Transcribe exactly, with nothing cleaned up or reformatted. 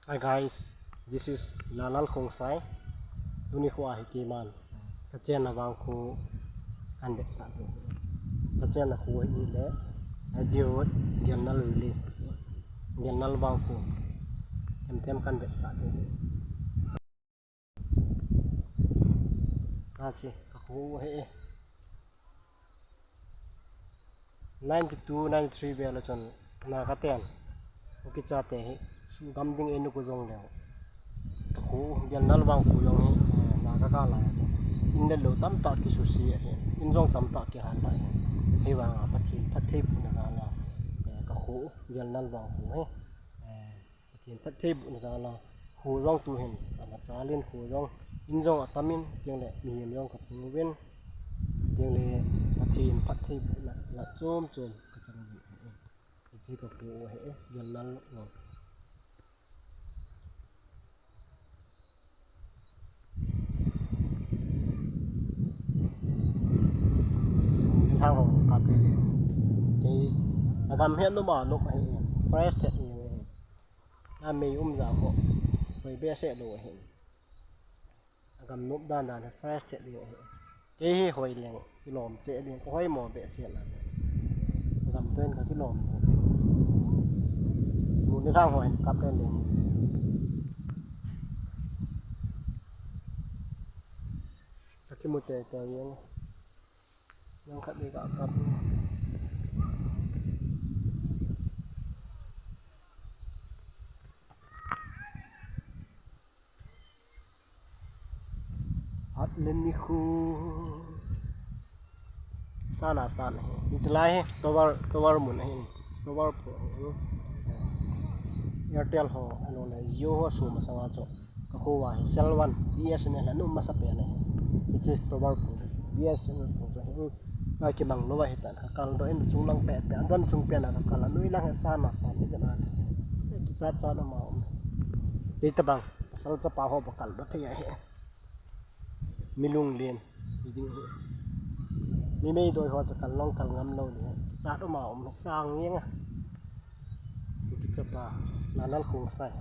Hi guys, this is Lalal Khongsai. Tuni kho ahi keiman kachenna vang kho kan vetsah diu. Kachenna kho hi le, a Deer Road, Gelnal village. Gelnal vang kho. Them them kan vetsah diu. Achi, ka kho hi. Ninety two, ninety three vel a chun Naga ten, Kuki chate hi, sugam ding einu ko jong leu. Ka kho, Gelnal vang kho jong hi, eh, Naga kal a chun. In le lou tamtah kisuse ahi, in jong tamtah kihal ahi. Hivang a Pathen phattheibohna jal a, eh, ka kho, Gelnal vang kho hi. Eh, Pathen phattheibohna jal a, kho jong tuhin, ana chalin kho jong, in jong atamin, tin le, mihem jong kapu uvin, tin le, Pathen phattheibohna, la chom chom, kachang uvin. Hiche ka kho u ahi, Gelnal, no. Thang ho kap le le. Kei, agam hi anop anop ahi. Fresh thet ahi. Amei um ja ho. Hoi behseh lou ahi. Agam nop dan dan fresh thet ahi. Kei hi hoi leng, kilom cheh leng, ka hoi mo behseh na. Agam ten ka kilom. Mun ni thang ho kap le le. Ka kimu teitei jeng. Jang khat le ka kap. Hat le nikho. Sana sana hi. Hiche lai hi tower, tower mun ahi. Tower pho ahi. Airtel ho, ahilou le Jio ho sum masanga chu. Ka kho uva hi Cell One, B S N L, anu masapen ahi. Hiche tower pho, B S N L pho chu hi. Ka kimang lou ahi tan, ka kaldoh in chunglang pehpeh, adon chung pen a ka kal a, anoi lang hi sana sana hi kana. Kichat chat ama um. Hitabang, pasal chapa ho ba kaldoh thei ahi. Mi lunglen, hi ding hi. Mi meidoi ho chu kal long kal ngam lou le. Kichat uma um sang jeng a. Kuki chapa, Lalal Khongsai.